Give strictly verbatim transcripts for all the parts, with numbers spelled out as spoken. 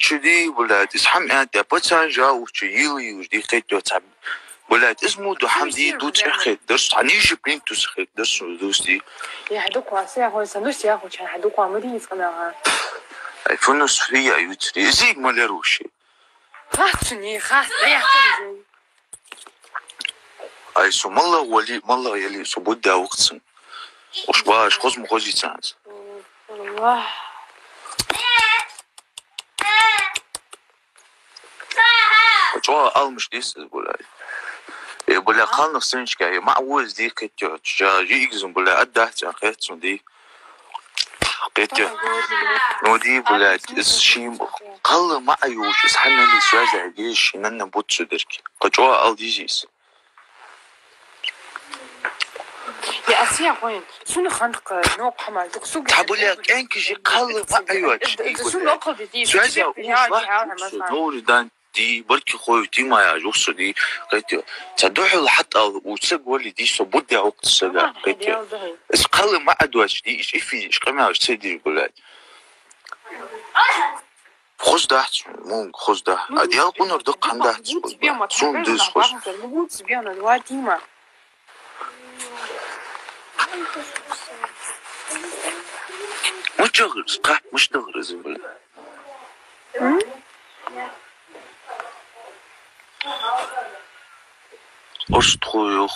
Чуди, блядь, из хӀама аьннад, пацан жа учу, йила юж, ди хетта цхьа. Блядь, из мо ду хӀама ди, ду чӀехет, дарс, хьа ниже плинтус хет, дарс, дус ди. Я хьадукха, се хой, са нус я хуча, хьадукха, ма ди, цкъа нага. Ай, фунус фия, ютри, изиг малер уши. Хас чуни, хас, да я хьадукха. Ай, со малла вали, малла яли, со будда вакцин. Уж баш, хоз ма хози цанз. Аллах. Чо алмаш дис, блядь. Э, бля, халнах сынчка, э, ма воз ди катё, ча, жи игзум, бля, отдать, а хецун ди. Катё. Ну ди, блядь, из шим, халла ма аюш, из ханали связь, а геш, нанна бутсу дерки. Качо ал дизис. Я, а се хойн. Сунна ханкъа, но хӀама, дуксуг. Та, бля, кӀенкижи халла ма аюш. Сунна около ди. Связь, а уж ва, нури дан. Ди, барки хой, ди ма я, жухсу ди, катё. Ца духьал хьатӀал, у ца голи ди, со будда вакт сага, катё. Из халла ма адвач ди, иш ифи, иш къамаш ца ди, блядь. Хоз дахц, мунг, хоз дах. А дел кунур дукхан дахц, сун дис хоз. Мучагъ, кап, муштагъ, блядь. Ош тхуюх,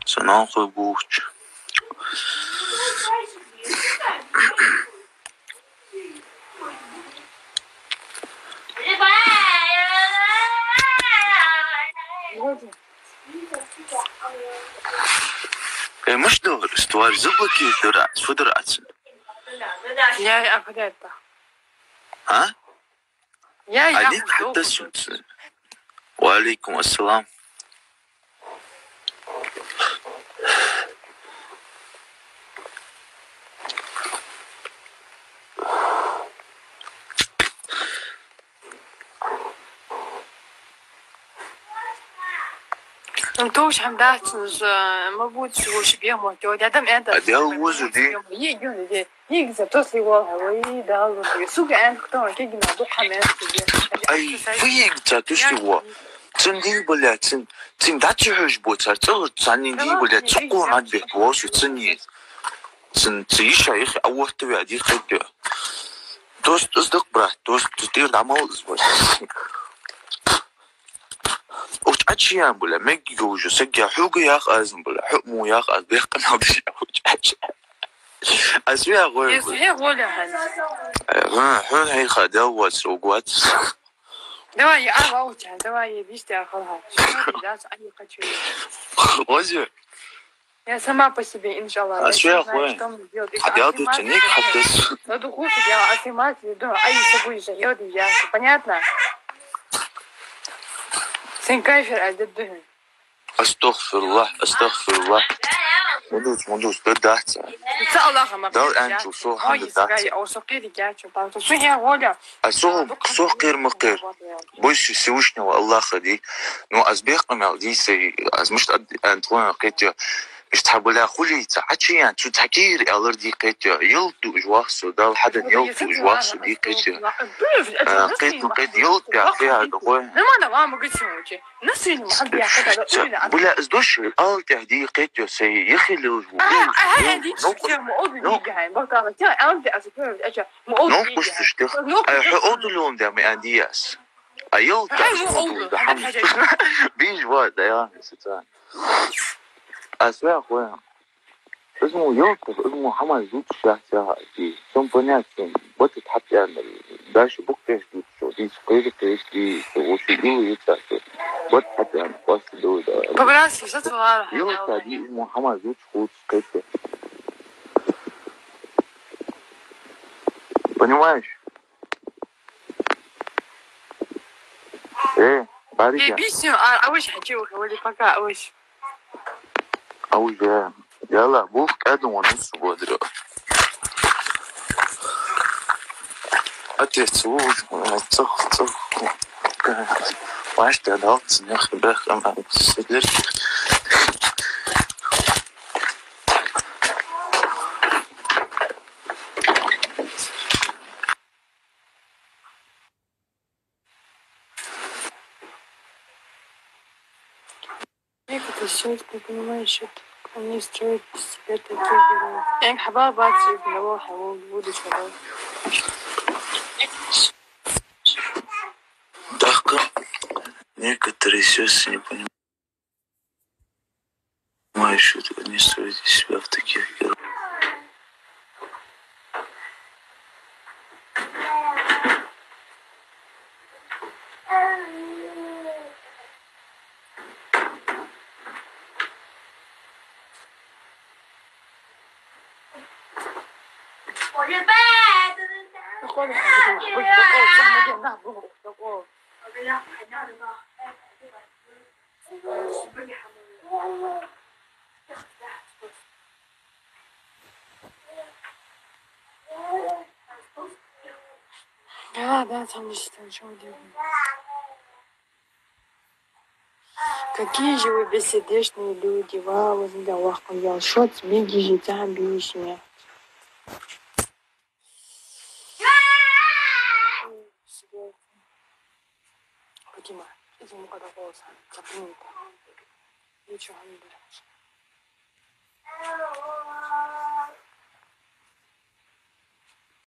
санан хуй буч. Э, муштагъ, стварь заблокировать дара, федерация. Я, я, куда это? А? Я, я, Алик худо, худо. Хаттасунца. Ва алейкум ассалам. Ну, то уж хӀама дац, уж, э, ма бут, уж бе мо, тё, дядам это. А дел возу ди? Е, ё, е. Йигза, тос ли вол хьа, вай, дал, вай. Суга ан хтон, кигина, духьа мен, киги. Ай, фу йигза, тос ли вол. Цин ди, бля, цин, цин дачу хьуж бо, цар цӀур, цанин ди, бля, цуккун ад бе, воши цин е. Цин, ци иша, их, а вот ты, а ди хьуд. Тос, тос дак, брат, тос, тос тир дамал, бля. Уж ачиян, бля, мег южу, сагя, хьуга ях азм, бля, хьу му ях аз, бехкана, бля, уж ачиян. Аз вя гой. Из хе голя хьан. Хьун, хьун хьейха дел вац, уг вац. Давай, я ава уча, давай, я вишти ахалха. Шо дац, ани качу. Ози. Я сама по себе, иншаллах. А я что я знаю, хуй? Что мне делать. Если аффирмации, ник хатас. На духу я аффирмации, да, а если будешь, я, я, понятно? Сен кайфер, а дедугин. Астагфируллах, астагфируллах. Мудус, мудус, да, да, ца. Ца Аллаха ма. Дал анчу, со ханда да. Ой, сагай, о, со кири гячу, пан, со я воля. А со, со кир ма кир. Бойся Всевышнего Аллаха ди. Ну, аз бехкъамел ди сай, аз мишта ад-, ан твоя китя. Ишта бля хулица, ачиян, цу такир, алар ди китя. Йыл ду уж вахсу, дал хадан йыл ду уж вахсу ди китя. А, кит, ну, кит йыл, я, я, дохой. Нормально, мама, говорит, сегодня. Бля, из дош, алтя ди кхетё сай, яхилил жу. Ну, ну, ну, кустуштих. Ай, хо одулон да ми андияс. А йыл та, ну, да хам. Биж ва, да я, сица. А своя хуя. Из мо йолтах, из мо хӀама зуц шахтя хати. Сом понятно, бат хьатӀян, дальше бук пеш зуц, шо, дис, кхери, кхери, шо, воши ил йица, шо. Бат хьатӀян, пас дой, да. Побрался, зато ладно. Йолта, ди, из мо хӀама зуц хуц, кхетя. Понимаешь? Э, барига. Э, бисим, а, а уж хачи, уж, вали пока, а уж. А уж, э, яла, бух кадун вон су бодро. Отец, уж, э, цох, цох. Маш да дал, снег, бэх, ам, ам, сидер. Некоторые сестры, не понимаешь, что они строят из себя таких героев. Эм хьаба бац, их мало, хьаво, будут хьаба. Дахка. Некоторые сестры не понимают, что они строят из себя в таких героев. Да, да, там действительно ничего не делаю. Какие же вы бессердечные люди, ва, вазында вахкун ял шоц, мегиже тян биишме. Фатима, иди мукъа да голос, запомни это. Ничего не берёшь.